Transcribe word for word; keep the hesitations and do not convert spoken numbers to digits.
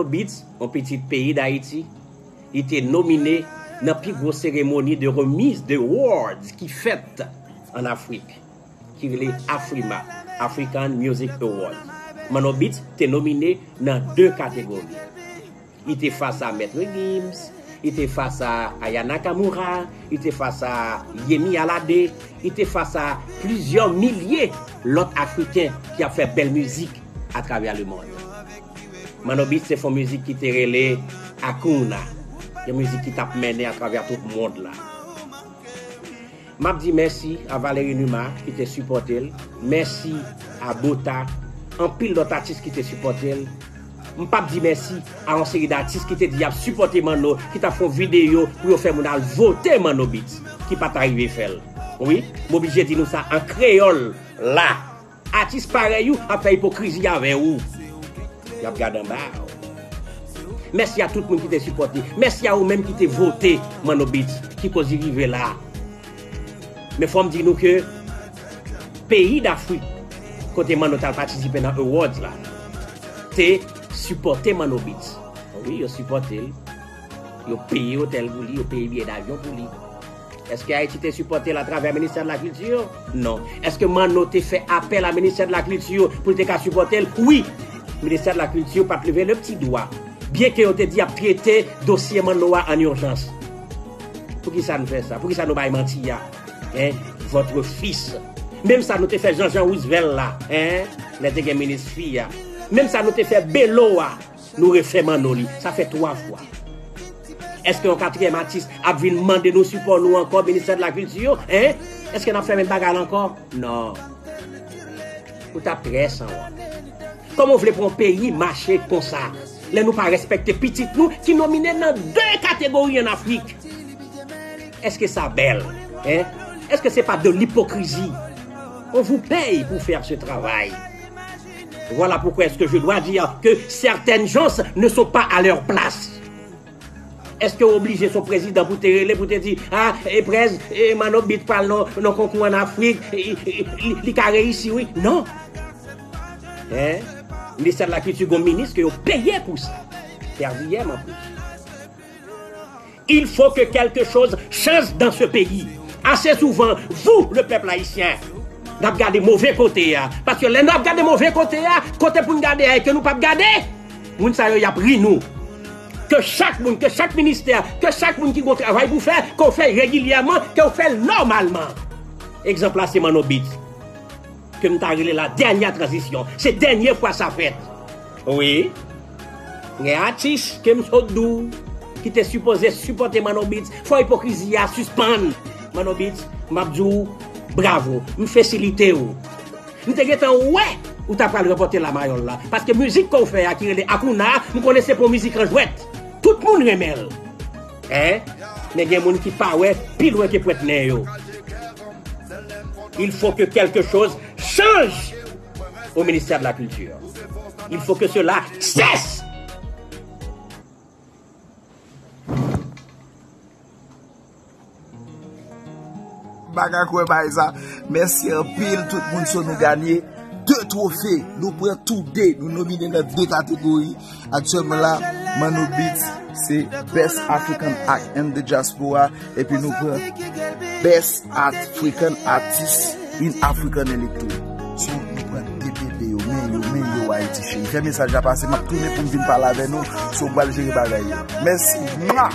Beats, yon pitit peyi Dayiti, li te nomine nan pi gwo seremoni de remise de awards ki fèt ann Afrik, ki rele Afrima, African Music Awards. Manno Beats te nomine nan de kategori. Li te fas a Maître Gims, li te fas a Aya Nakamura, li te fas a Yemi Alade, li te fas a plizyè milye lòt Afriken ki ap fè bèl mizik atravè lemonn. Manno Beats se fon mizik ki te rele Akuna, yon mizik ki t ap mennen atravè tout mond la. M ap di mèsi a Valery Numa ki te sipòte l. Mèsi a Bota, anpil lòt atis ki te sipòte l. M p ap di mèsi a yon seri d atis ki te di y ap sipòte Manno, ki t ap fè yon videyo pou yo fè moun al vote Manno Beats, ki pa t arive fè l. Wi, m oblije di nou sa an kreyòl la. Atis parèy ou ap fè ipokrizi avè ou. Y ap gade anba w. Mèsi a tout moun ki te sipòte. Mèsi a ou menm ki te vote Manno Beats, ki koz li rive la. Men fò m di nou ke peyi Dafrik, kote Manno t al patisipe nan awards la, te sipòte Manno Beats. Wi, yo sipòte l. Yo peye otèl pou li, yo peye biyè davyon pou li. Èske Ayiti te sipòte l atravè Ministè de la Kilti? Non. Èske Manno te fè apèl a Ministè de la Kilti pou l te ka sipòte l? Wi. Ministè de la Kilti pa t leve le pti dwa. Byenke yo te di y ap trete dosye Manno a an ijans. Poukisa nou fè sa? Poukisa nou bay manti a? Hein? Votre fils. Menm sa nou te fè Jean Jean Roosevelt la, hein? Lè te gen minis fi a. Menm sa nou te fè Belo a. Nou refè Manno li. Sa fè twa fwa. Èske yon katriyèm atis ap vin mande nou sipò nou ankò, Ministè de la Kilti yo? Hein? Èske n ap fè menm bagay la ankò? Non. Ou t ap trè sanwont. Kòman w vle pou yon peyi mache konsa? Lè nou pa respekte pitit nou ki nomine nan de kategori ann Afrik. Èske sa bèl? Hein? Èske se pa de lipokrizi? On vous paye pour faire ce travail. Voilà pourquoi est-ce que je dois dire que certaines gens ne sont pas à leur place. Èske w oblije se yon prezidan pou te rele, pou te di, ah, e prèz, e Manno Beats pral nan, nan konkou ann Afrik, e, e, li, li ka reyisi, wi? Non. Hein? Ministè de la Kilti gon minis ke yo peye pou sa. Pèdi yè, an plis. Il faut que quelque chose change dans ce pays. Assez souvent, vous, le peuple haïtien, n ap gade move kote a. Paske lè n ap gade move kote a, kote pou n gade a, e ke nou p ap gade, moun sa yo y ap ri nou. Ke chak moun, ke chak ministè, ke chak moun ki gon travay pou fè, ke w fè regilyèman, ke w fè l nòmalman. Egzanp la, se Manno Beats. Ke m ta rele la dènyè tranzisyon. Se dènye fwa sa fèt. Wi. Gen atis ke m sot di w ki te sipoze sipòte Manno Beats. Fò ipokrizi a sispann. Manno Beats, m ap di w bravo. M fesilite w. M te gentan wè ou ta pral ranpòte la mayòl la. Paske mizik ke w fè a ki rele Akouna, m konnen se pa yon mizik an jwèt. Tout moun renmen l. Hein? Men gen moun ki pa wè pi lwen ke pwent nen yo. Il faut que quelque chose change au ministère de la Culture. Il faut que cela cesse. Bagay kwè bay sa. Mèsi anpil tout moun, so nou ganye de twofe. Nou pran tou de. Nou nomine nan de kategori. Aktyèlman la, Manno Beats se Best African Act in the Diaspora. Epi nou pran Best African Artist in African Electorate. So, nou pran de bebe yo, men yo, men yo, Ayiti cheri. Fè mesaj la pase, m ap tounen pou m vin pale avè nou. So, m pral jere bagay yo. Mèsi. Mwa!